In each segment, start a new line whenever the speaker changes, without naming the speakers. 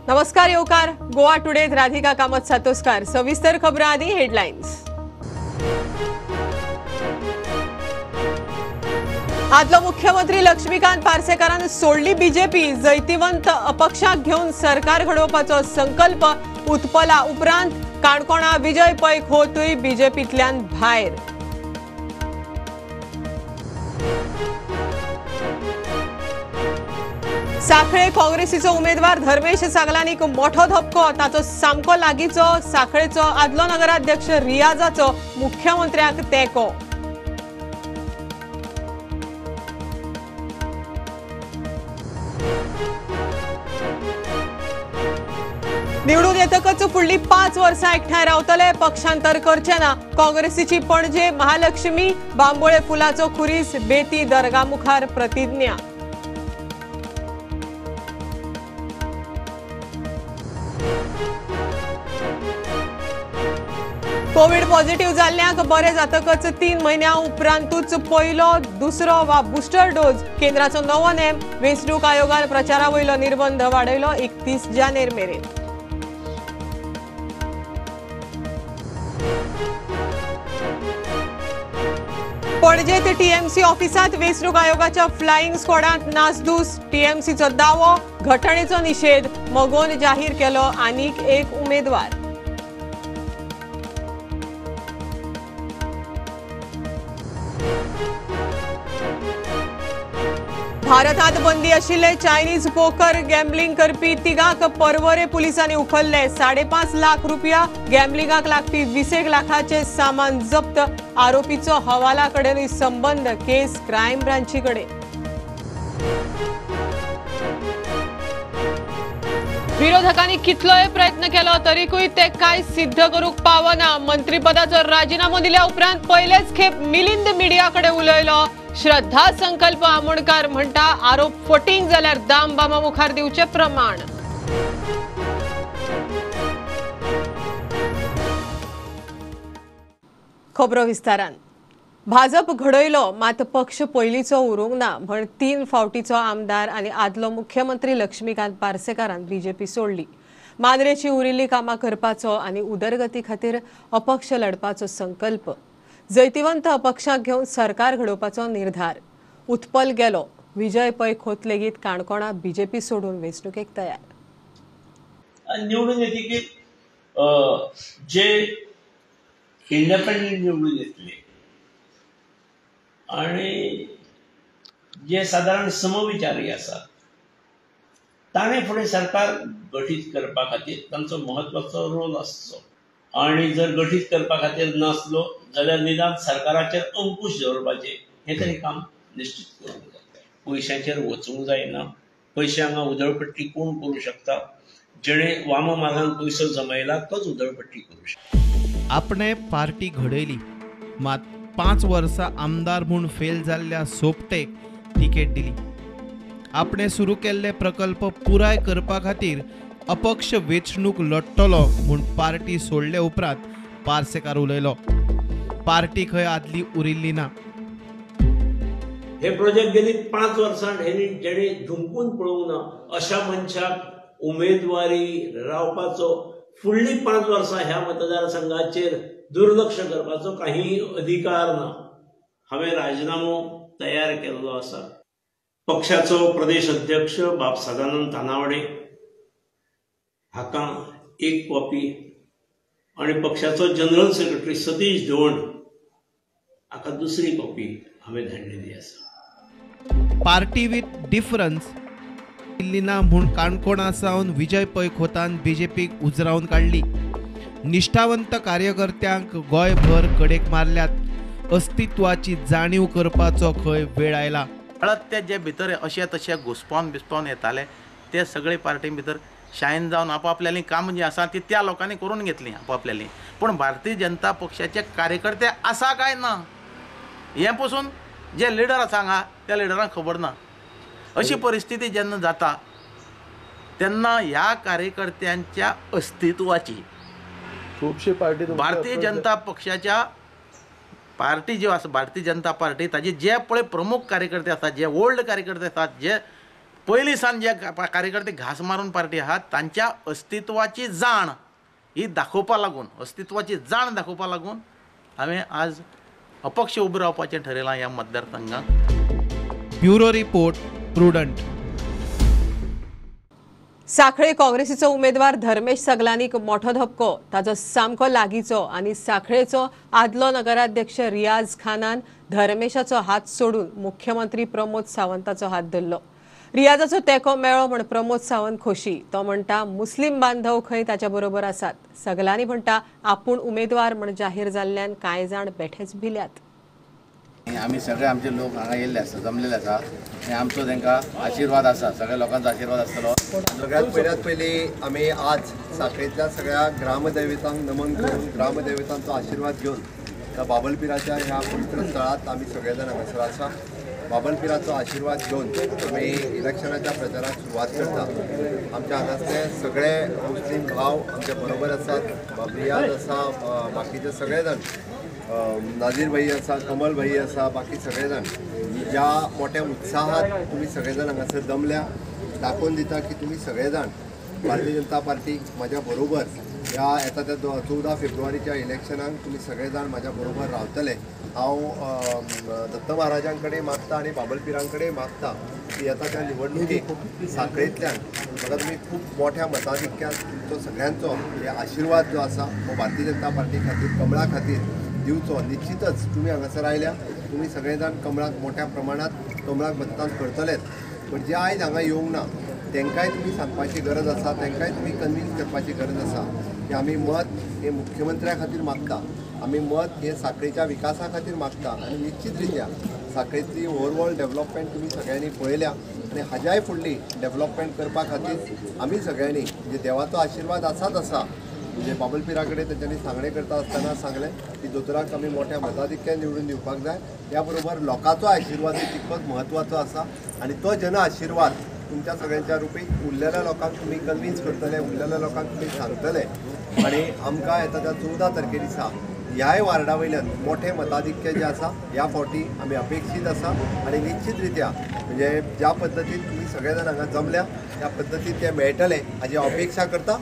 नमस्कार येवकार गोवा टुडेत राधिका कामत सातोस्कार। सविस्तर खबरां आदी हेडलायन्स। आदलो मुख्यमंत्री लक्ष्मीकांत पार्सेकारान सोडली बीजेपी, जैतिवंत अपक्षाक घेवन सरकार घडोवपाचो संकल्प उत्पला उपरांत काणकोणा विजय पै खोतूय बीजेपींतल्यान भायर। साखळे काँग्रेसीचो उमेदवार धर्मेश सागलानीक मोठो धपको, ताचो सामको लागींचो साखळेचो आदलो नगराध्यक्ष रियाजाचो मुख्यमंत्र्याक तेंको। निवडून येतकच फुडली 5 वर्सां एकठांय रावतले, पक्षांतर करचे ना। काँग्रेसीची पणजे महालक्ष्मी बांबोळे फुलाचो खुरीस, बेती दर्गा मुखार प्रतिज्ञा। कोविड पॉझिटिव्ह जाल्ल्यांक बरे जातकच 3 म्हयन्या उपरांतूच पयलो, दुसरो वा बुस्टर डोस, केंद्राचो नवो नेम। वेंचणूक आयोगान प्रचारा वयलो निर्बंध वाडयलो 31 जानेर मेरेन। पणजे ते टीएमसी ऑफिसांत वेंचणूक आयोगाच्या फ्लायिंग स्क्वॉडांत नासधूस, टीएमसीचो दावो, घटणेचो निशेध, मगोन जाहीर केलो आनीक एक उमेदवार। भारतात बंदी आशिल्ले चायनीज पोकर गॅम्बलिंग करपी तिगांक पर्वरे पुलिसांनी उखल्ले। 5.5 लाख रुपया गॅम्बलिंगाक लागपी 20 लाखाचे सामान जप्त। आरोपीचो हवाला कडेनूय संबंध, केस क्रायम ब्रांची कडेन। विरोधकांनी कितलोय प्रयत्न केलो तरीकूय ते काय सिद्ध करूंक पावना। मंत्रीपदाचो राजीनामो दिल्या उपरांत पयलेच खेप मिलिंद मिडिया कडेन उलयलो। श्रद्धा संकल्प आमोणकार म्हणटा आरोप फटींग जाल्यार दामबामा मुखार दिवचे प्रमाण। खबरो विस्तारान। भाजप घडयलो मात पक्ष पयलींचो उरूंक ना म्हण 3 फावटीचो आमदार आनी आदलो मुख्यमंत्री लक्ष्मीकांत पार्सेकारान बीजेपी सोडली। मांद्रेची उरिल्ली कामां करपाचो आनी उदरगती खातीर अपक्ष लढपाचो संकल्प, जैतिवंत अपक्षाक घेवन सरकार घडोवपाचो निर्धार। उत्पल गेलो, विजय पै खोत लेगीत काणकोणा बीजेपी सोडून वेंचणुकेक तयार।
निवडून येते की जे इंडिपेंडंट निवडून येतले आणि जे सादारण समविचारी आसात ताणें फुडें सरकार गठीत करपा खातीर तांचो म्हत्वाचो रोल आसचो। आणि जर गठीत करपा खातीर नासलो जाल्यार निदान सरकाराचेर अंकुश दवरपाचें हें तरी काम निश्चित करूंक जाय। पयशांचेर वचूंक जायना, पयशे हांगा उदळपट्टी कोण करूं शकता? जेणे वाममार्गान पयसो जमयला तोच उदळपट्टी करूं शकता।
आपणे पार्टी घडयली मात 5 वर्सां आमदार म्हूण फेल जाल्ल्या सोपटेक तिकेट दिली। आपणे सुरू केल्ले प्रकल्प पुराय करपा खातीर अपक्ष वेंचणूक लढटलो म्हूण पार्टी सोडले उपरांत पार्सेकार उलयलो। पार्टी खंय आदली उरिल्ली ना।
हे प्रोजेक्ट गेली 5 वर्सां जेणे धुमकून पळोवंक ना अशा मनशाक उमेदवारी रावपाचो फुडली 5 वर्सां ह्या मतदारसंघाचेर दुर्लक्ष करपाचो काही अधिकार ना। हांवें राजीनामो तयार केल्लो आसा। पक्षाचो प्रदेश अध्यक्ष बाब सदानंद तानावडे हाका 1 कॉपी आनी पक्षाचो जनरल सेक्रेटरी सतीश धोंड हाका 2री कॉपी हांवें धाडलेली आसा।
पार्टी विथ डिफरन्स दिल्ली ना म्हूण काणकोणा सावन विजय पै खोतान बीजेपीक उजरावन काडली। निष्ठावंत कार्यकर्त्यांक गोंयभर कडेक मारल्यात। अस्तित्वाची जाणीव करपाचो खंय वेळ आयला।
ते जे भितर अशे तशे घुसपावन बिस्पावन येताले ते सगळे पार्टी भितर शायन जावन आपापल्याली कामां जी आसा ती त्या लोकांनी करून घेतली आपापल्याली। पूण भारतीय जनता पक्षाचे कार्यकर्ते आसा काय ना हें पसून जे लिडर आसा हांगा त्या लिडरांक खबर ना। अशी परिस्थिती जेन्ना जाता तेन्ना ह्या कार्यकर्त्यांच्या अस्तित्वाची
खुबशी पार्टी
भारतीय जनता पक्षाच्या पार्टी जी आसा भारतीय जनता पार्टी ताजे जे पळय प्रमुख कार्यकर्ते आसात, जे ओल्ड कार्यकर्ते आसात, जे पयलीं सावन जे कार्यकर्ते घास मारून पार्टी आहात तांच्या अस्तित्वाची जाण ही दाखोवपा लागून, अस्तित्वाची जाण दाखोवपा लागून हांवें आज अपक्ष उबो रावपाचें ठरयलां ह्या मतदारसंघाक.
Bureau report, Prudent.
Sanquelim काँग्रेसीचो उमेदवार धर्मेश सगलानीक मोठो धपको. ताजो सामको लागींचो आनी सांखळेचो आदलो नगराध्यक्ष रियाज खानान धर्मेशाचो हात सोडून मुख्यमंत्री प्रमोद सावंताचो हात धरलो. रियाजाचो तेंको मेळ्ळो म्हण प्रमोद सावंत खोशी. तो म्हणटा मुस्लीम बांधव खंय ताच्या बरोबर आसात. सगलांनी म्हणटा आपूण उमेदवार म्हण जाहीर जाल्ल्यान कांय जाण बेठेच भिल्यात.
आमी सगळे आमचे लोक हांगा येयल्ले आसा, जमलेले आसा आनी आमचो तांकां आशिर्वाद आसा, सगळ्या लोकांचो आशिर्वाद आसतलो.
सगळ्यात पयल्यात पयलीं आमी आज सांखळेंतल्या सगळ्या ग्रामदैवतांक नमन करून ग्रामदैवतांचो आशिर्वाद घेवन त्या बाबलपिराच्या ह्या पवित्र स्थळांत आमी सगळे जाण हांगासर आसा. बाबलपिराचो आशिर्वाद घेवन आमी इलेक्शनाच्या प्रचाराक सुरवात करता. आमच्या हांगासले सगळे मुस्लीम भाव आमच्या बरोबर आसात, रियाज आसा, बाकीचे सगळे जाण, नाजीर भाई आसा, कमल भाई आसा, बाकी सगळे जाण ज्या मोठ्या उत्साहात तुमी सगळे जाण हांगासर जमल्या, दाखोवन दिता की तुमी सगळे जाण भारतीय जनता पार्टी म्हाज्या बरोबर ह्या येता त्या 14 फेब्रुवारीच्या इलेक्शनाक तुमी सगळे जाण म्हाज्या बरोबर रावतले. हांव दत्त महाराजां कडेन मागता आनी बाबलपिरां कडेन मागता की येता त्या निवडणुकेक सांखळेंतल्यान म्हाका तुमी खूब मोठ्या मताधिक्यान तुमचो सगळ्यांचो आशिर्वाद जो आसा हो भारतीय जनता पार्टी खातीर, कमळा खातीर दिवचो. निश्चितच तुमी हांगासर आयल्या, तुमी सगळे जाण कमळाक मोठ्या प्रमाणांत कमळाक मतदान करतलेच. पण जे आयज हांगा येवंक ना तांकांय तुमी सांगपाची गरज आसा, तांकांय तुमी कन्विन्स करपाची गरज आसा की आमी मत हे मुख्यमंत्र्या खातीर मागता, आमी मत हे सांखळेच्या विकासा खातीर मागता. आनी निश्चित रित्या सांखळेंतली ओवरऑल डेव्हलपमेंट तुमी सगळ्यांनी पळयल्या आनी हाज्याय फुडली डेव्हलपमेंट करपा खातीर आमी सगळ्यांनी म्हणजे देवाचो आशिर्वाद आसाच आसा. म्हणजे बाबलपिरा कडेन तेंच्यांनी सांगणें करता आसतना सांगलें की दोतोराक आमी मोठ्या मताधिक्यान निवडून दिवपाक जाय. त्या बरोबर लोकांचो आशिर्वादूय तितकोच म्हत्वाचो आसा आनी तो जन आशिर्वाद तुमच्या सगळ्यांच्या रुपी उरलेल्या लोकांक तुमी कन्विन्स करतले, उरलेल्या लोकांक तुमी सांगतले. आनी आमकां येता त्या 14 तारखे दिसा ह्याय वार्डा वयल्यान मोठें मताधिक्य जें आसा ह्या फावटी आमी अपेक्षीत आसा. आनी निश्चित रित्या म्हणजे ज्या पद्दतीन तुमी सगळे जाण हांगा जमल्या त्या पद्दतीन तें मेळटलें हाजी अपेक्षा करता.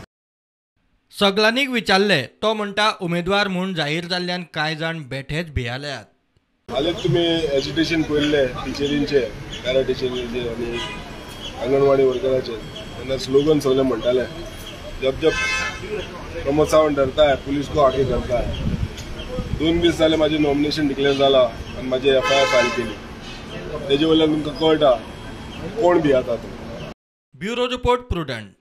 सगलानीक विचारले तो म्हणटा उमेदवार म्हूण जाहीर जाल्ल्यान कांय जाण बेठेच भियाल्यात.
हालींच तुमी एजिटेशन पळयल्लें टिचरींचे, पॅरा टिचरींचे आनी अंगणवाडी वर्कराचे, तेन्ना स्लोगन सगळे म्हणटाले जब जब प्रमोद सावंत डरता है पुलीस को आगे करता है. 2 दीस जाले म्हाजें नॉमिनेशन डिक्लेअर जाला आनी म्हाजें एफआयआर फायल केली. तेजे वयल्यान तुमकां कळटा कोण भियाता तो.
Bureau report, Prudent.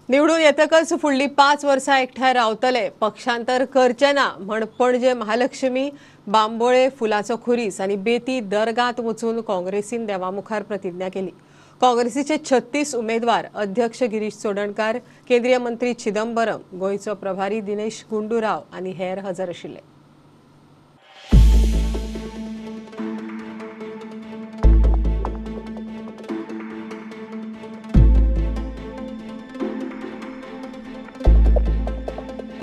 निवडून येतकच फुडली 5 वर्सां एकठांय रावतले, पक्षांतर करचे ना म्हण पणजे महालक्ष्मी, बांबोळे, फुलाचो खुरीस आनी बेती दर्गांत वचून काँग्रेसीन देवामुखार प्रतिज्ञा केली. काँग्रेसीचे 36 उमेदवार अध्यक्ष गिरीश चोडणकार, केंद्रीय मंत्री चिदंबरम, गोंयचो प्रभारी दिनेश गुंडूराव आनी हेर हजर आशिल्ले.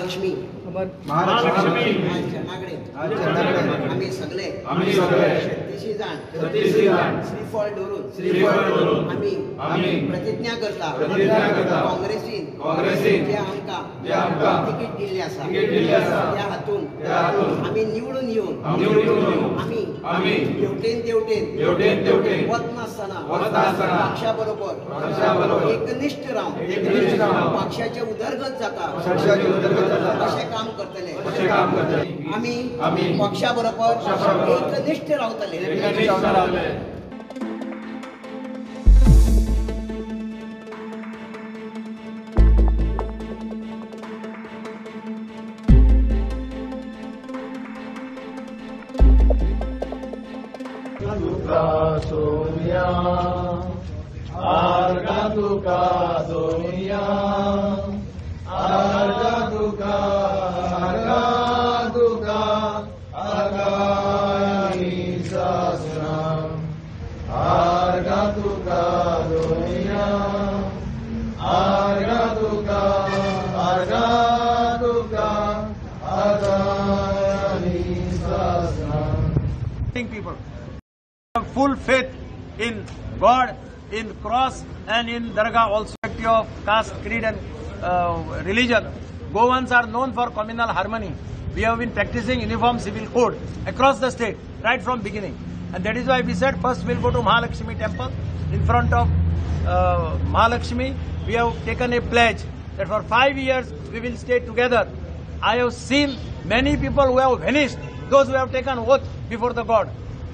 लक्ष्मी महालक्ष्मी आमी सगळे 36 जाण श्रीफळ दवरून आमी प्रतिज्ञा करता काँग्रेसीन जे आमकां तिकीट दिल्लें आसा त्या हातून आमी निवडून येवन आमी हेवटेन तेवटेन वचनासतना पक्षा बरोबर एकनिश्ठ रावन पक्षाचे उदरगत जाता अशें काम करतले. आमी पक्षा बरोबर एकनिश्ठ रावतले.
People have full faith in God in cross and in dargah also. Of caste, creed and religion, Goans are known for communal harmony. We have been practicing uniform civil code across the state right from beginning, and that is why we said first we'll go to Mahalakshmi temple. In front of Mahalakshmi, we have taken a pledge that for 5 years we will stay together. I have seen many people who have vanished, those who have taken oath before the God.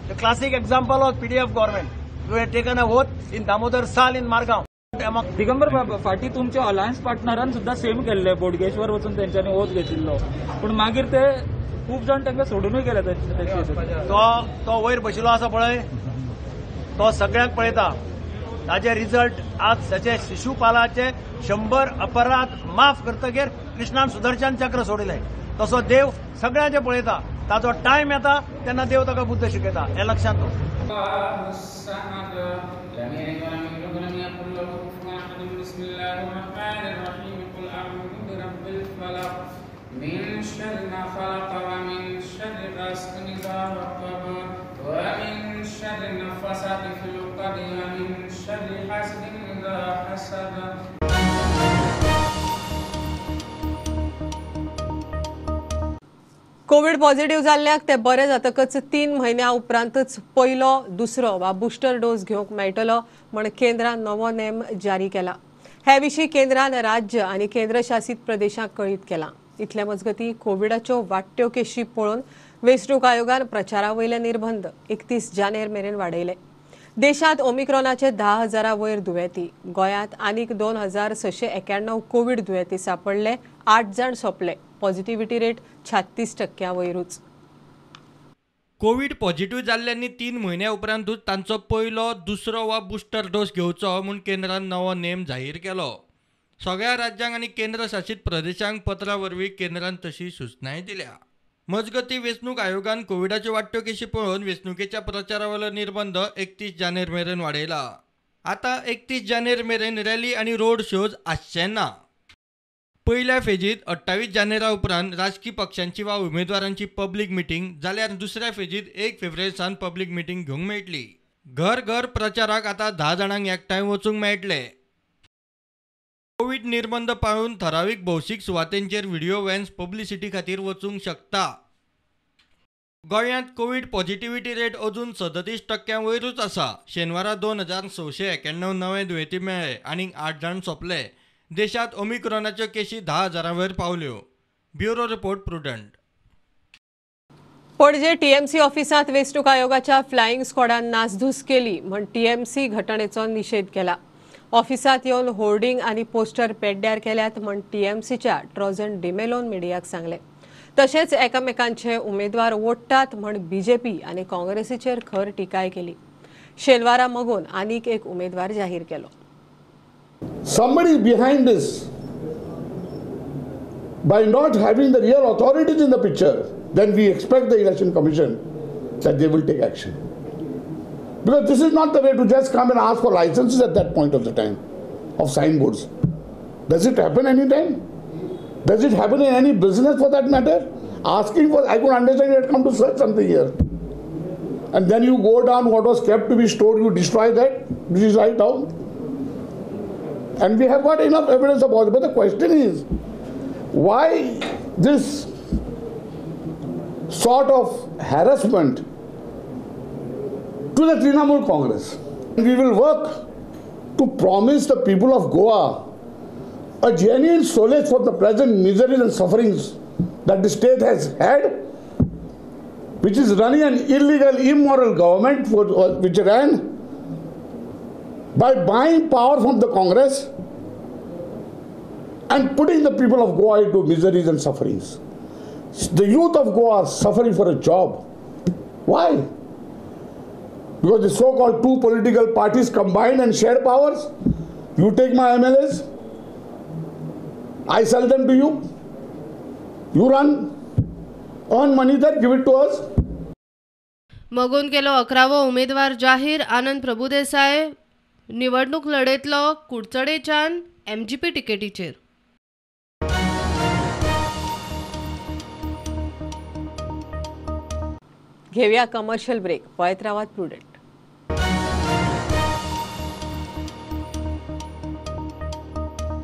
The classic example of PDF government, who had taken a oath in Damodar Sal in Margao.
Digambar बाबा, फाटी तुमच्या alliance पार्टनरान सुद्धा same केल्ले, बोडगेश्वर वचून तेंच्यांनी oath घेतिल्लो, पूण मागीर ते खूब जाण तांकां सोडूनय गेले.
तो तो वयर बशिल्लो आसा पळय, तो सगळ्यांक पळयता. ताजे रिजल्ट आज ताचे शिशुपालाचे 100 अपराध माफ करतगीर कृष्णान सुदर्शन चक्र सोडिलें. तसो देव सगळ्यांचे पळयता. ताजो टायम येता तेन्ना देव ताका बुद्ध शिकयता, हें लक्षांत दवर.
कोविड पॉझिटिव्ह जाल्ल्याक ते बरे जातकच 3 म्हयन्या उपरांतच पयलो, दुसरो वा बुस्टर डोस घेवंक मेळटलो म्हण केंद्रान नवो नेम जारी केला. हे विशीं केंद्रान राज्य आनी केंद्रशासीत प्रदेशांक कळीत केलां. इतले मजगतीं कोविडाच्यो वाडट्यो केशी पळोवन वेंचणूक आयोगान प्रचारा वयले निर्बंध 31 जानेर मेरेन वाडयले. देशांत ओमिक्रॉनाचे 10,000 वयर दुयेंती, गोंयांत आनीक 2,691 कोविड दुयेंती सापडले, 8 जाण सोंपले. Positivity rate 36% वयरूच.
कोविड पॉझिटिव्ह जाल्ल्यांनी 3 म्हयन्या उपरांतूच तांचो पयलो, दुसरो वा बुस्टर डोस घेवचो म्हूण केंद्रान नवो नेम जाहीर केलो. सगळ्या राज्यांक आनी केंद्रशासीत प्रदेशांक पत्रा वरवीं केंद्रान तशी सुचनाय दिल्या. मजगतीं वेंचणूक आयोगान कोविडाच्यो वाडट्यो केशी पळोवन वेंचणुकेच्या प्रचारावेलो निर्बंध 31 जानेर मेरेन वाडयला. आतां 31 जानेर मेरेन रॅली आनी रोड शोज आसचे ना. पयल्या फेजीत 28 जानेरा उपरांत राजकी पक्षांची वा उमेदवारांची पब्लीक मिटींग जाल्यार दुसऱ्या फेजीत 1 फेब्रुवारी सावन पब्लीक मिटींग घेवंक मेळटली. घर घर प्रचाराक आतां 10 जाणांक एकठांय वचूंक मेळटले. कोविड निर्बंध पाळून थरावीक भौशीक सुवातेंचेर व्हिडिओ व्हॅन्स पब्लिसिटी खातीर वचूंक शकता. गोंयांत कोविड पॉझिटिव्हिटी रेट अजून 37% वयरूच आसा. शेनवारा 2,691 नवे दुयेंती मेळ्ळे आनी 8 जाण सोंपले. देशांत ओमिक्रॉनाच्यो केशी 10,000 वयर पावल्यो. Bureau report, Prudent.
Panaji TMC ऑफिसांत वेंचणूक आयोगाच्या फ्लायिंग स्क्वॉडान नासधूस केली म्हण टीएमसी घटनेचो निशेध केला. ऑफिसांत येवन होर्डिंग आनी पोस्टर पेड्ड्यार केल्यात म्हण टीएमसीच्या ट्रोजन डिमेलोन मिडियाक सांगलें. तशेंच एकामेकांचे उमेदवार ओडटात म्हण बीजेपी आनी काँग्रेसीचेर खर टिकाय केली. शेनवारा मगोन आनीक एक उमेदवार जाहीर केलो.
Somebody is behind this. By not having the real authorities in the picture, then we expect the Election Commission that they will take action. Because this is not the way to just come and ask for licenses at that point of the time of signboards. Does it happen any time? Does it happen in any business for that matter? Asking for, I could understand you had come to search something here. And then you go down what was kept to be stored, you destroy that, which is right down. And we have got enough evidence about it. But the question is, why this sort of harassment to the Trinamool Congress? We will work to promise the people of Goa a genuine solace for the present miseries and sufferings that the state has had, which is running an illegal, immoral government which ran by buying power from the Congress and putting the people of Goa into miseries and sufferings. The youth of Goa are suffering for a job. Why? Because the so-called two political parties combined and shared powers. You take my MLAs, I sell them to you. You run, earn money there, give it to us.
मगून केलो 11वो उमेदवार जाहीर. आनंद प्रभुदेसाय निवडणूक लढयतलो कुडचडेच्यान MGP तिकेटीचेर.
घेऊया commercial break. पळयत रावात Prudent.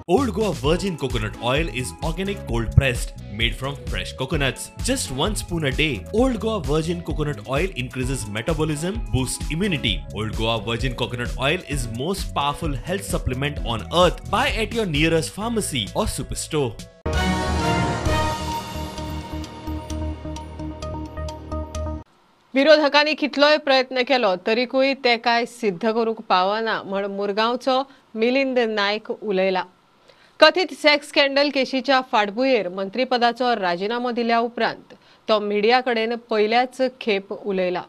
Old Goa Virgin Coconut Oil is organic cold pressed, made from fresh coconuts. Just 1 spoon a day. Old Goa Virgin Coconut Oil increases metabolism, boosts immunity. Old Goa Virgin Coconut Oil is most powerful health supplement on earth. Buy at your nearest pharmacy or superstore.
विरोधकांनी कितलोय प्रयत्न केलो तरीकूय ते काय सिद्ध करूंक पावना म्हण मुरगांवचो मिलिंद नायक उलयला. कथित सेक्स स्कॅन्डल केशीच्या फाटभुंयेर मंत्रीपदाचो राजिनामो दिल्या उपरांत तो मिडिया कडेन पयल्याच खेप उलयला.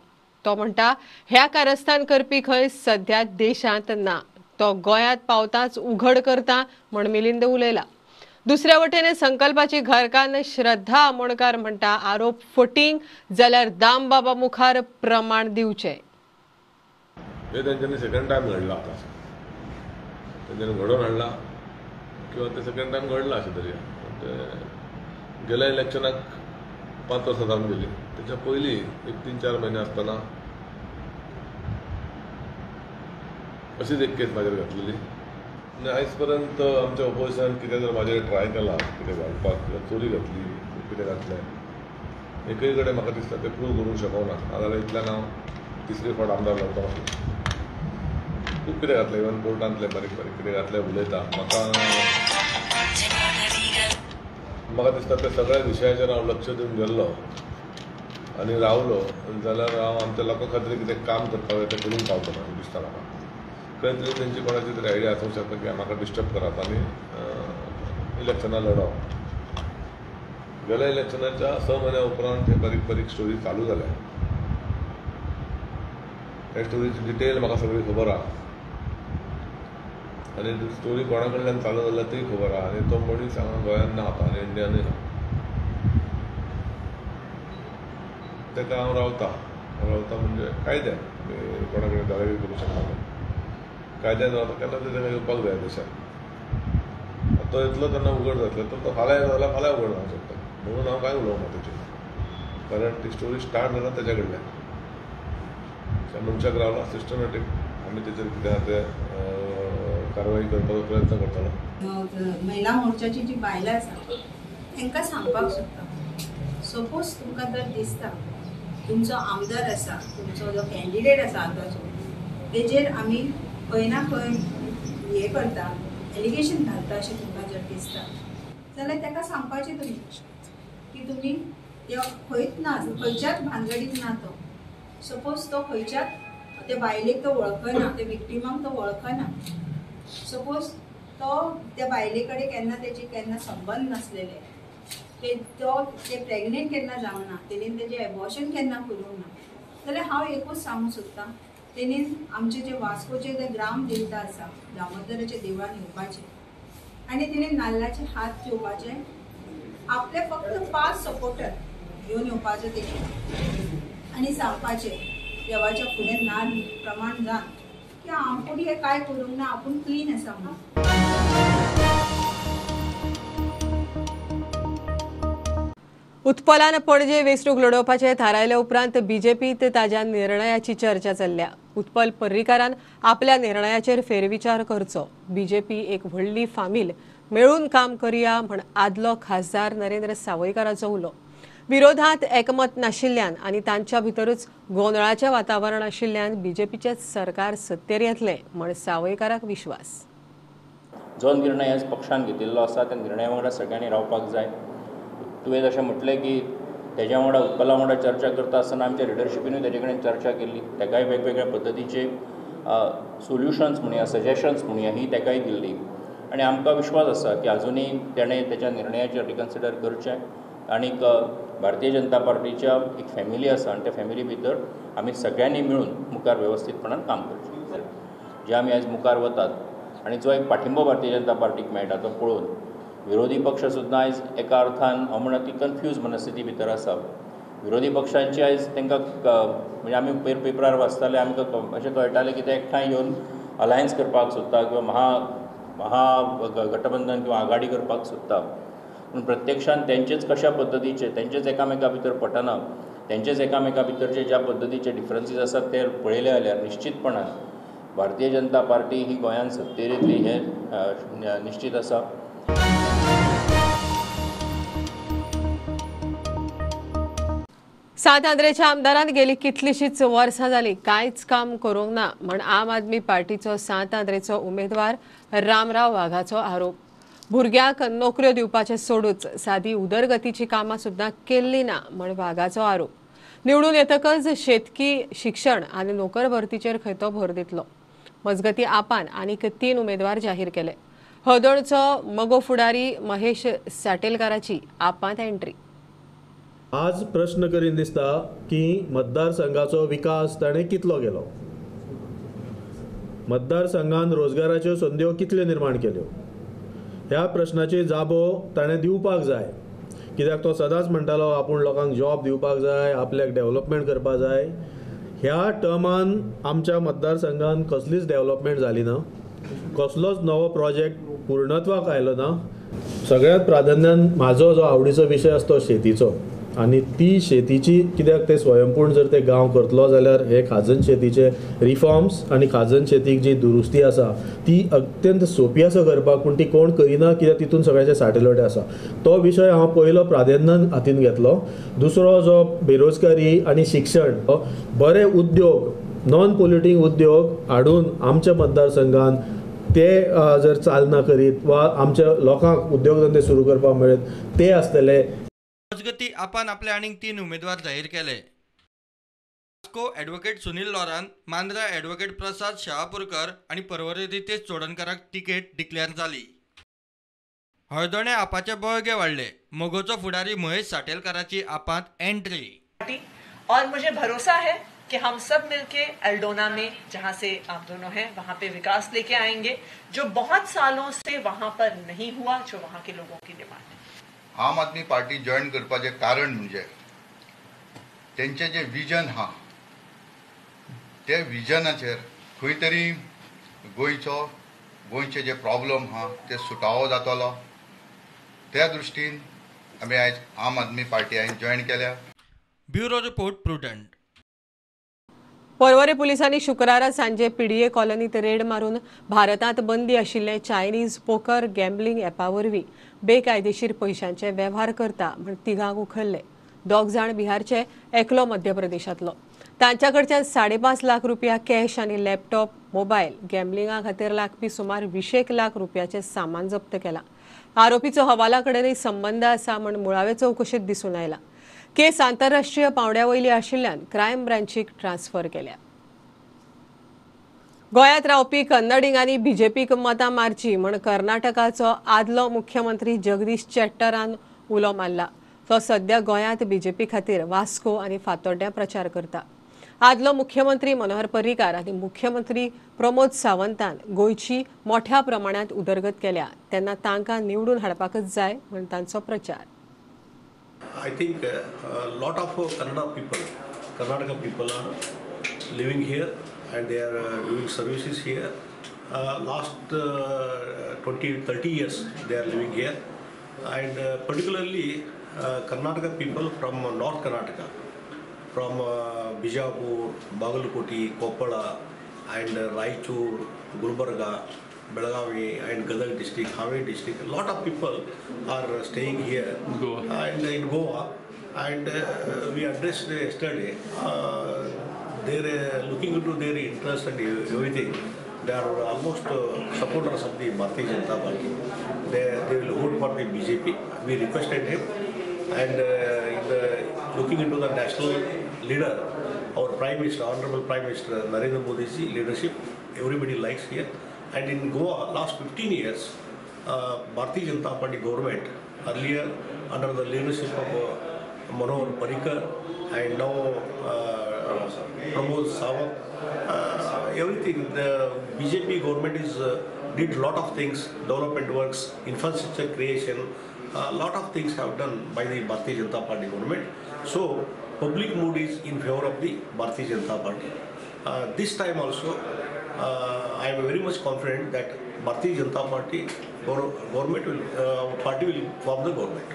तो म्हणटा ह्या कारस्थान करपी खंय सध्या देशांत ना, तो गोंयांत पावताच उघड करता म्हण मिलिंद उलयला. दुसऱ्या वटेन संकल्पाची घरकान्न श्रद्धा आमोणकार म्हणटा आरोप फटींग जाल्यार दामबाबा मुखार प्रमाण दिवचें.
हे तेंच्यांनी सेकंड टायम घडला, आतां तेंच्यांनी घडोवन हाडला किंवा ते सेकंड टायम घडला अशें तरी. गेल्या इलेक्शनाक 5 वर्सां जावन गेली, तेच्या पयलीं एक 3-4 म्हयने आसतना अशीच एक केस म्हाजेर घातलेली. आनी आयज पर्यंत आमच्या ओपोजिशनान कितें जर म्हाजेर ट्राय केला, कितें घालपाक किंवा चोरी घातली, कितें घातलें, एकय कडेन म्हाका दिसता तें प्रूव करूंक शकना. नाजाल्यार इतल्यान हांव तिसरी फावट आमदार जावपाक आसलो. खूब कितें घातलें, इवन कोर्टांतलें बारीक बारीक कितें घातलें उलयता. म्हाका दिसता त्या सगळ्या विशयाचेर हांव लक्ष दिवन गेल्लो आनी रावलो जाल्यार हांव आमच्या लोकां खातीर कितें काम करपाक जाय तें करूंक पावतलो अशें दिसता म्हाका. खंय तरी तेंची कोणाची तरी आयडिया आसूंक शकता की म्हाका डिस्टर्ब करात आनी इलेक्शनां लढप. गेल्या इलेक्शनाच्या 6 म्हयन्या उपरांत हे बारीक बारीक स्टोरी चालू जाल्या. ह्या स्टोरीची डिटेल म्हाका सगळी खबर आहा आनी स्टोरी कोणा कडल्यान चालू जाल्या तीय खबर आहा. आनी तो मनीस हांगा गोंयांत ना आतां आनी इंडियानूय ना. ताका हांव रावता, रावता म्हणजे कायद्यान, कोणा कडेन दादागिरी करूंक शकना. कायद्यान रावता केन्ना तरी ताका येवपाक जाय देशांत. तो येतलो तेन्ना उगड जातलो, तर तो फाल्यां येयलो जाल्यार फाल्यां उगड जावंक शकता. म्हणून हांव कांय उलोवंक ना तेचेर, कारण ती स्टोरी स्टार्ट जाला तेच्या कडल्यान. त्या मनशाक रावला सिस्टमॅटीक आमी तेचेर कितें आहा तें कारवाई करपाचो प्रयत्न करतलो.
महिला मोर्चाची जी बायलां आसा तांकां सांगपाक सोदता, सपोज तुमकां जर दिसता तुमचो आमदार आसा, तुमचो जो कॅन्डिडेट आसा आतांचो, तेजेर आमी खंय ना खंय हें करता, एलिगेशन घालता अशें तुमकां जर दिसता जाल्यार ताका सांगपाचें तुमी की तुमी ते खंयच ना, खंयच्याच भानगडीत ना तो. सपोज तो खंयच्याच त्या बायलेक तो वळखना, त्या विक्टिमाक तो वळखना, सपोज तो त्या बायले कडेन केन्ना तेजे केन्ना संबंद नासलेले, ते तो ते प्रेग्नेंट केन्ना जावंक ना, तेणेन तेजें एबॉर्शन केन्ना करूंक ना, जाल्यार हांव एकूच सांगूंक सोदतां, तेणेन आमचे जे वास्कोचे जे ग्राम देवता आसा दामोदराच्या देवळान येवपाचें आनी तेणेन नाल्लाचे हात घेवपाचे, आपले फक्त 5 सपोर्टर घेवन येवपाचो तेणेन आनी सांगपाचें देवाच्या फुडें नाल्ल प्रमाण जावन की आपूण हें कांय करूंक ना, आपूण क्लीन आसा म्हणून.
उत्पलान पणजे वेंचणूक लढोवपाचें थारायले उपरांत बीजेपीत ताज्या निर्णयाची चर्चा चल्ल्या. उत्पल पर्रीकारान आपल्या निर्णयाचेर फेरविचार करचो, बीजेपी एक व्हडली फामील, मेळून काम करया म्हण आदलो खासदार नरेंद्र सावयकाराचो उलो. विरोधात एकमत नाशिल्ल्यान आनी तांच्या भितरूच गोंदळाचें वातावरण आशिल्ल्यान बीजेपीचें सरकार सत्तेर येतलें म्हण सावयकाराक विश्वास.
जो निर्णय आज पक्षान घेतिल्लो आसा त्या निर्णया वांगडा सगळ्यांनी रावपाक जाय. तुवें जशें म्हटलें की तेज्या वांगडा उत्पला वांगडा चर्चा करता आसतना आमच्या लिडरशिपीनूय तेजे कडेन चर्चा केल्ली, ताकाय वेगवेगळ्या पद्दतीचे सोल्युशन्स म्हणया, सजेशन्स म्हणया, ही ताकाय दिल्ली आनी आमकां विश्वास आसा की आजुनूय तेणें तेच्या निर्णयाचेर रिकन्सिडर करचें आनीक भारतीय जनता पार्टीच्या एक फॅमिली आसा आनी त्या फॅमिली भितर आमी सगळ्यांनी मेळून मुखार वेवस्थीतपणान काम करचें. जे आमी आयज मुखार वतात आनी जो एक पाठिंबो भारतीय जनता पार्टीक मेळटा तो पळोवन विरोधी पक्ष सुद्दां आयज एका अर्थान हांव म्हणटा ती कन्फ्यूज मनस्थिती भितर आसा. विरोधी पक्षांची आयज तांकां म्हणजे आमी पेपरार वाचताले, आमकां अशें कळटालें की ते एकठांय येवन अलायन्स करपाक सोदता किंवा महा गठबंधन किंवा आघाडी करपाक सोदता, पूण प्रत्यक्षान तेंचेच कशा पद्दतीचे तेंचेच एकामेका भितर पटना, तेंचेच एकामेका भितरचे ज्या पद्दतीचे डिफरन्सीस आसात ते पळयले जाल्यार निश्चितपणान भारतीय जनता पार्टी ही गोंयांत सत्तेर येतली हें निश्चित आसा.
सांत आंद्रेच्या आमदारान गेली कितलीशीच वर्सां जाली कांयच काम करूंक ना म्हण आम आदमी पार्टीचो सांत आंद्रेचो उमेदवार रामराव वाघाचो आरोप. भुरग्यांक नोकऱ्यो दिवपाचें सोडूच सादी उदरगतीची कामां सुद्दां केल्ली ना म्हण वाघाचो आरोप. निवडून येतकच शेतकी, शिक्षण आनी नोकर भरतीचेर खंय तो भर दितलो. मजगती आपान आनीक 3 उमेदवार जाहीर केले. हळदोणचो मगो फुडारी महेश साटेलकाराची आपांत एंट्री.
आज प्रश्न करीन दिसता की मतदारसंघाचो विकास ताणें कितलो केलो, मतदारसंघान रोजगाराच्यो संद्यो कितल्यो निर्माण केल्यो, ह्या प्रश्नाची जाबो ताणें दिवपाक जाय. कित्याक तो सदांच म्हणटालो आपूण लोकांक जॉब दिवपाक जाय, आपल्याक डेव्हलपमेंट करपाक जाय. ह्या टर्मान आमच्या मतदारसंघान कसलीच डेव्हलपमेंट जाली ना, कसलोच नवो प्रोजेक्ट पूर्णत्वाक आयलो ना. सगळ्यांत प्राधान्यान म्हाजो जो आवडीचो विशय आसा तो शेतीचो, आनी ती शेतीची कित्याक ते स्वयंपूर्ण जर ते गांव करतलो जाल्यार हे खाजन शेतीचे रिफॉर्म्स आनी खाजन शेतीक जी दुरुस्ती आसा ती अत्यंत सोंपी आसा करपाक, पूण ती कोण करिना कित्याक तितून सगळ्यांचे साठे लोटे आसा. तो विशय हांव पयलो प्राधान्यान हातीन घेतलो. दुसरो जो बेरोजगारी आनी शिक्षण, बरे उद्योग, नॉन पोल्युटींग उद्योग हाडून आमच्या मतदारसंघान ते जर चालना करीत वा आमच्या लोकांक उद्योगधंदे सुरू करपाक मेळत ते आसतले.
मजगती आपान आपले आनीक 3 उमेदवार जाहीर केले. वास्को ॲडव्होकेट सुनील लॉरान, मांद्रा ॲडव्होकेट प्रसाद शहापूरकर आनी पर्वरी रितेश चोडणकाराक तिकेट डिक्लेअर जाली. हळदोणे आपाचे बळगे वाडले. मगोचो फुडारी महेश साटेलकाराची आपांत एंट्री.
और मुझे भरोसा है कि हम सब मिलके एल्डोना में, जहां से आप दोनों हैं, वहां पे विकास लेके आएंगे जो बहुत सालों से वहां पर नहीं हुआ, जो वहां के लोगों की डिमांड है.
आम आदमी पार्टी जॉईन करपाचें कारण म्हणजे तेंचें जें विजन आहा ते विजनाचेर खंय तरी गोंयचे जे प्रॉब्लम आहा ते सुटावो जातलो, त्या दृश्टीन आमी आयज आम आदमी पार्टी हांवें जॉईन केल्या.
Bureau report, Prudent.
Porvorim पुलिसांनी शुक्रारा सांजे पीडीए कॉलनीत रेड मारून भारतांत बंदी आशिल्ले चायनीज पोकर गॅम्बलिंग ॲपा वरवीं बेकायदेशीर पयशांचे वेव्हार करता म्हण तिगांक उखल्ले. 2 जाण बिहारचे, एकलो मध्य प्रदेशांतलो. तांच्या कडच्यान 5.5 लाख रुपया कॅश आनी लॅपटॉप, मोबायल, गॅम्बलिंगा खातीर लागपी सुमार 20 लाख रुपयाचें सामान जप्त केलां. आरोपीचो हवाला कडेनय संबंद आसा म्हण मुळावे चवकशेंत दिसून आयला. केस आंतरराष्ट्रीय पावंड्या वयली आशिल्ल्यान क्रायम ब्रांचीक ट्रान्सफर केल्या. गोंयांत रावपी कन्नडिगांनी बीजेपीक मतां मारची म्हण कर्नाटकाचो आदलो मुख्यमंत्री जगदीश चेट्टरान उलो मारला. तो सद्या गोंयांत बीजेपी खातीर वास्को आनी फातोड्ड्यां प्रचार करता. आदलो मुख्यमंत्री मनोहर पर्रीकार आनी मुख्यमंत्री प्रमोद सावंतान गोंयची मोठ्या प्रमाणांत उदरगत केल्या, तेन्ना तांकां निवडून हाडपाकच जाय म्हण तांचो प्रचार.
I think a lot of Kannada people, Karnataka people are living here and they are doing services here. Last 20-30 years they are living here, and particularly Karnataka people from North Karnataka, from Bijapur, Bagalkoti, Koppala and Raichur, Gulbarga, Belagavi and Gadag district, Haveri district, a lot of people are staying here. Goa. And in Goa, and we addressed yesterday, they are looking into their interest and everything. They are almost supporters of the Bharatiya Janata Party. They will vote for the BJP. We requested him, and in the, looking into the national leader, our Prime Minister, Honorable Prime Minister Narendra Modi ji leadership, everybody likes here. And in Goa, last 15 years, Bharatiya Janata Party government, earlier under the leadership of Manohar Parrikar and now Pramod Sawant, everything, the BJP government is did lot of things, development works, infrastructure creation, a lot of things have done by the Bharatiya Janata Party government. So, public mood is in favor of the Bharatiya Janata Party. This time also, I am very much confident that Bharatiya Janata Party government will, our party will form the government.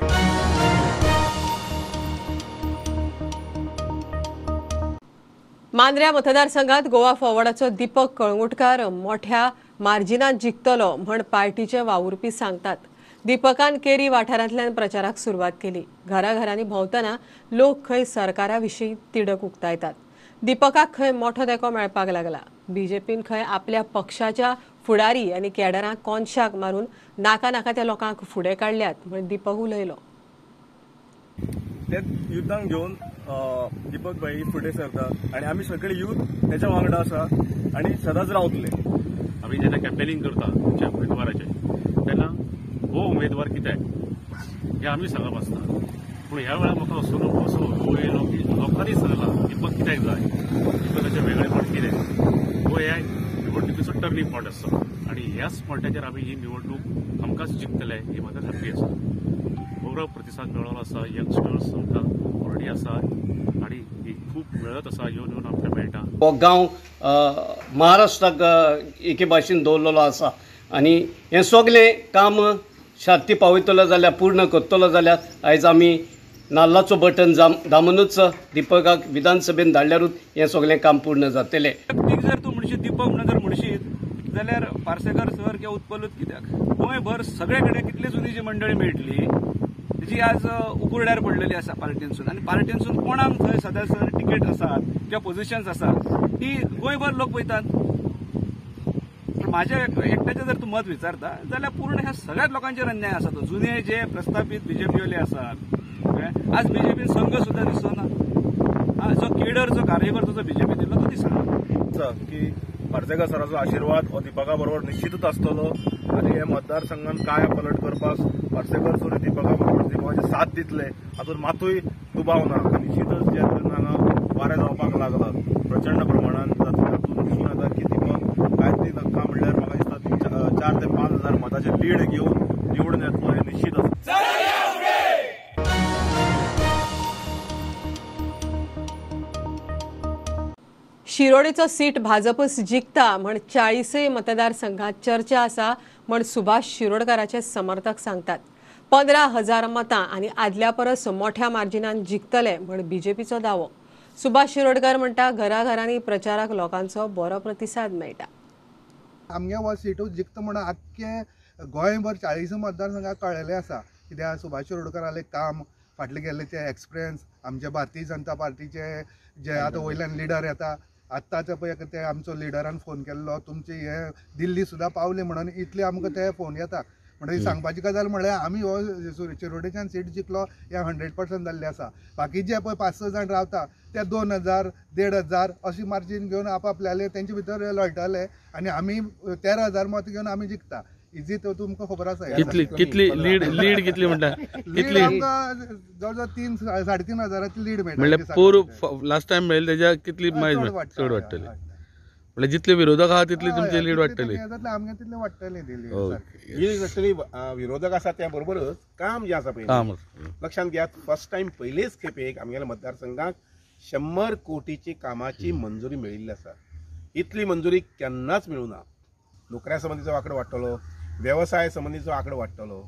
मांद्र्या मतदारसंघात गोवा फॉरवर्डाचो दीपक कळंगुटकार मोठ्या मार्जिनात जिखतलो म्हण पार्टीचे वावुरपी सांगतात. दीपकान केरी वाठारांतल्यान प्रचाराक सुरवात केली. घराघरांनी भोंवतना लोक खंय सरकारा विशीं तिडक उक्तायतात. दीपकाक खंय मोठो तेंको मेळपाक लागला. बीजेपीन खंय आपल्या पक्षाच्या फुडारी आनी कॅडरांक कोनशाक मारून नाका नाका त्या लोकांक फुडें काडल्यात म्हण दीपक उलयलो.
ते युद्धांक घेवन दीपक भाई फुडें सरता आनी आमी सगळे यूथ तेच्या वांगडा आसा आनी सदांच रावतले.
आमी जेन्ना कॅम्पेनिंग करता आमच्या उमेदवाराचें तेन्ना हो उमेदवार कित्याक हें आमी सांगप आसता, पूण ह्या वेळार म्हाका असो अनुभव येयलो की लोकांनी सांगलां दीपक कित्याक जाय, दीपकाचें वेगळेपण कितें, हो ह्या निवडणुकीचो टर्निंग पॉयंट आसता आनी ह्याच पॉयंटाचेर आमी ही निवडणूक आमकांच जिखतले ही म्हाका खात्री आसा. बरो प्रतिसाद मेळ्ळो आसा, यंगस्टर्स आमकां ऑलरेडी आसा आनी ही खूब मेळत आसा, येवन येवन आमकां मेळटा.
हो गांव महाराष्ट्राक एके भाशेन दवरलेलो आसा आनी हें सगळें काम शार्ती पावयतलो जाल्यार पूर्ण करतलो जाल्यार आयज आमी नाल्लाचो बटन दामूनच दीपकाक विधानसभेन धाडल्यारूच हें सगळें काम पूर्ण जातलें.
जर तूं म्हणशीत दीपक म्हणून जर म्हणशीत जाल्यार पार्सेकर सर किंवा उत्पलूच कित्याक गोंयभर सगळे कडेन कितली जुनी जी मंडळी मेळटली जी आज उकुरड्यार पडलेली आसा पार्टींसून आनी पार्टींसून कोणाक थंय सदां सर तिकेट आसात किंवा पोजिशन्स आसात ती गोंयभर लोक पळयतात. माझ्या एकट्याचें जर तूं मत विचारता जाल्यार पूर्ण ह्या सगळ्याच लोकांचेर अन्याय आसा. तो जुने जे प्रस्थापीत बीजेपीवाले आसात आज बीजेपीन संघ सुद्दां दिसना, जो केडर जो कार्यकर्तो जो बीजेपी दिलो तो दिसना.
की पार्सेकर सराचो आशिर्वाद हो दीपका बरोबर निश्चितूच आसतलो आनी हे मतदारसंघान काय पलट करपाक पार्सेकर सर दीपका बरोबर दीपकाची साथ दितले हातूंत मातूय दुबाव ना. निश्चितच जे तरेन हांगा वारें जावपाक लागला प्रचंड प्रमाणान तातूंत दिसून येता की दीपक काय ती नक्का म्हणल्यार म्हाका दिसता 4 ते 5 हजार मताचे लीड घेवन निवडून येतलो हें निश्चित आसा.
शिरोडेचो सीट भाजपच जिखता म्हण 40 मतदारसंघात चर्चा आसा म्हण सुभाष शिरोडकाराचे समर्थक सांगतात. 15,000 मतां आनी आदल्या परस मोठ्या मार्जिनान जिखतले म्हण बीजेपीचो दावो. सुभाष शिरोडकार म्हणटा घराघरांनी प्रचाराक लोकांचो बरो प्रतिसाद मेळटा.
आमगे हो सीटू जिखता म्हणून आख्खे गोंयभर 40 मतदारसंघाक कळ्ळेलें आसा. कित्याक सुभाष शिरोडकारालें काम फाटले गेल्ले ते एक्सपिरियन्स आमचे भारतीय जनता पार्टीचे जे आतां वयल्यान लिडर येता आत्ताचे पळय ते आमचो लिडरान फोन केल्लो तुमचे हे दिल्ली सुद्दां पावले म्हणून इतले आमकां ते फोन येता. म्हणटकीर सांगपाची गजाल म्हळ्यार आमी हो शिरोडेच्यान सीट जिखलो हे 100% जाल्लें आसा. बाकीचे पळय 5-6 जाण रावता ते 2,000 1,500 अशी मार्जीन घेवन आपआपल्याले तेंचे भितर लळटाले आनी आमी 13,000 मत घेवन आमी जिखता. इजी तो तुमकां खबर आसा.
कितली कितली लीड लीड कितली म्हणटा कितली
आमकां जवळ जवळ 3-3.5 हजाराची लीड मेळटा.
म्हणल्यार पोर लास्ट टायम मेळ्ळी तेज्या कितली चड वाडटली, म्हणल्यार जितले विरोधक आहा तितली तुमची लीड वाडटली.
आमगे तितले वाडटले
लीड वाडटली. विरोधक आसा त्या बरोबरच काम जें आसा पळय लक्षांत घेयात. फर्स्ट टायम पयलेच खेपेक आमगेल्या मतदारसंघाक 100 कोटीची कामाची मंजुरी मेळिल्ली आसा. इतली मंजुरी केन्नाच मेळूना. नोकऱ्या संबंदीचो आंकडो वाडटलो, वेवसाय संबंदीचो आंकडो वाडटलो.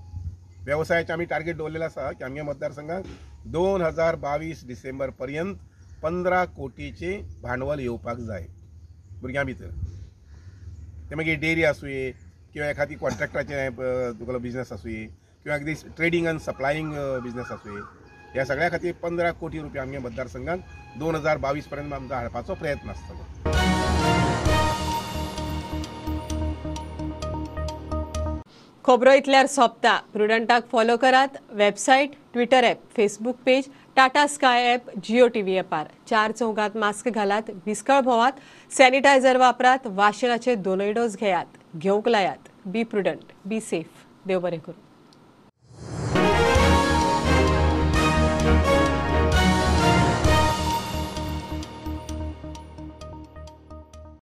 वेवसायाचे आमी टार्गेट दवरलेलो आसा की आमगे मतदारसंघाक 2022 डिसेंबर पर्यंत 15 कोटीचे भांडवल येवपाक जाय भुरग्यां भितर. ते मागीर डेअरी आसुये किंवा एखादी कॉन्ट्रॅक्टाचें तुगेलो बिजनस आसुये किंवा अगदी ट्रेडींग आनी सप्लायींग बिजनस आसुये, ह्या सगळ्या खातीर 15 कोटी रुपया आमगे मतदारसंघाक 2022 पर्यंत आमकां हाडपाचो प्रयत्न आसतलो.
खबरो इतल्यार सोंपता. प्रुडंटाक फॉलो करात. Website, Twitter app, Facebook page, Tata Sky app, Jio TV ॲपार. 4 चौगात मास्क घालात, विस्कळ भोवात, सॅनिटायझर वापरात, वाशिनाचे 2 डोस घेयात, घेवंक लायात. बी प्रुडंट, बी सेफ. देव बरें करूं.